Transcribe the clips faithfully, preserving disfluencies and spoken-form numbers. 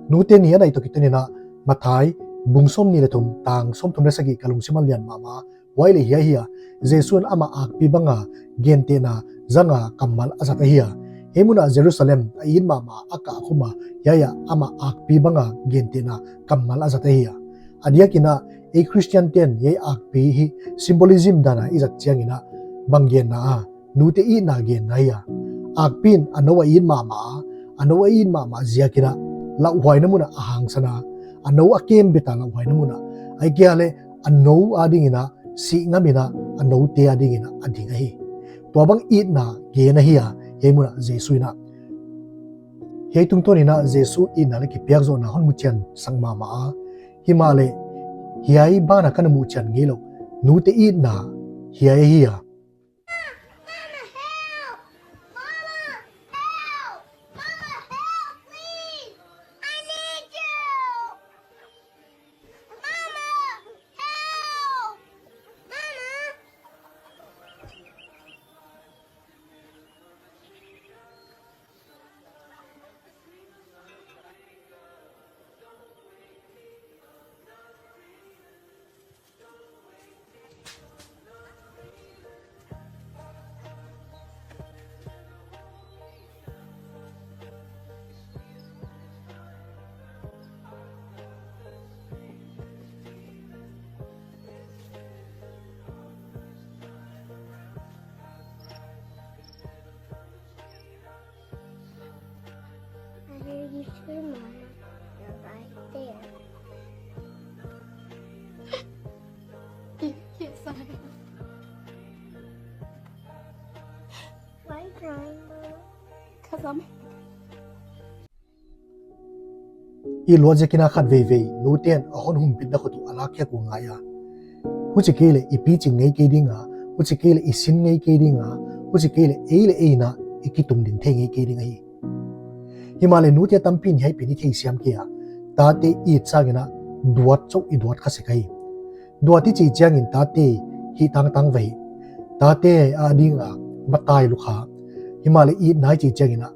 Nute ni a nai toh kiton in a, Mathai bung sawmnih leh thum, tang sawmthum leh sagih ka lungsim a lian mahmah. Huai leh hiai ahi a, Jesu'n amah akpi bang a gentehna zang a kammal a zat ahi a. Hiai mun ah Jerusalem a it mahmah a kah khum a, hiai ah amah akpi bang a gentehna kammal a zat ahi a. A diak in a, ei Christian te'n hiai akpi hi symbolism dan a i zat chiang in a, bang genna a, nute itna genna ahi a. Akpi'n a nou a it mahmah a, a nou a it mahmah ziak in a, lauhuaina mun ah a hangsan a, a nou a kem bit a lauhuaina mun ah. Ahihkeileh a nou a ding in a, sih ngam in a, a noute a ding in a, a ding ahi. Tua bang itna gen ahi a, hiai mun ah Jesu in a. Hiai tungtawn in a Jesu itna leh kipiakzohna hon muchian sak mahmah a. Himahleh, hiai ban a ka na muchian ngeilouh, nute itna hiai ahi a. Mama, help! Mama, help! Mama, help, please! I need you! Mama, help! Mama! I hear you too, Mama. You're right there. Yes, I am. Why are you crying, Mama? 'Cause I'm I luat ziakin a khatveivei nute'n a hon humbitna khut uh a lakkhiak uh ngai a. Huchi kei leh i piching ngei kei ding a, huchi kei leh i sin ngei kei ding a, huchi kei leh ei leh ei in a i kitungding thei ngei kei ding ahi. Himahleh nute tampi'n hiai pen i theisiam kei a, tate it chiangin a duat chauh i duat kha sek ahi. Duat i chih chiangin tate hih tangtang va hi. Tate a ding a matai lukha. Himahleh itna i chih chiangin a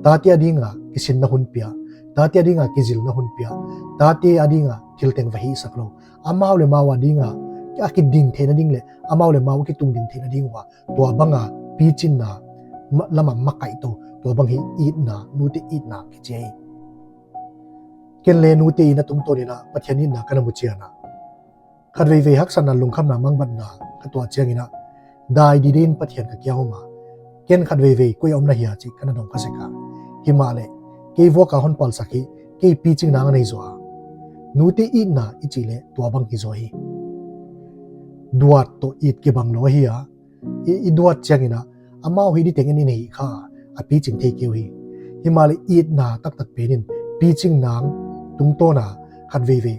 tate a ding a kisinna hun pia. Tate a ding a kizilna hun pia. Tate a ding a thil teng va hihsak lou. Amau leh amau a ding a, a kiding theihna ding leh amau leh amau a kitungding theihna ding ua, tua bang a pichinna ma-, lam a makaih tou, tua bang hi itna, nute itna kichi ahi. Ken leh nute itna tungtawn in a Pathian itna ka na muchian a, khatveivei haksatna lungkhamna mangbatna ka tuah chiangin a, dai didein Pathian ka kia om a. Ken khatveivei koi a om na hia chih ka na dong kha sek a. Himahleh, kei vuak a hon palsak hi, kei piching nang a nei zaw a. Nute itna i chih leh tua bang hi zaw hi. Duat toh it kibang lou ahi a, i, i duat chiangin a, amau hi diteng in i nei kha, a piching thei kei uhi. Himahleh itna taktak pen in, piching nang tungtawn a khatveivei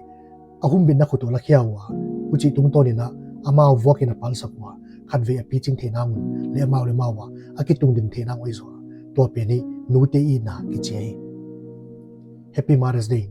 a humbitna khut uh lakkhiak ua, huchi tungtawn in a amau vuak in a palsak ua, khatvei a piching theihna mun, leh amau leh amau a, a kitungding theihna mun i zaw a. Tua pen hi nute itna kichi ahi. Happy Mother's Day.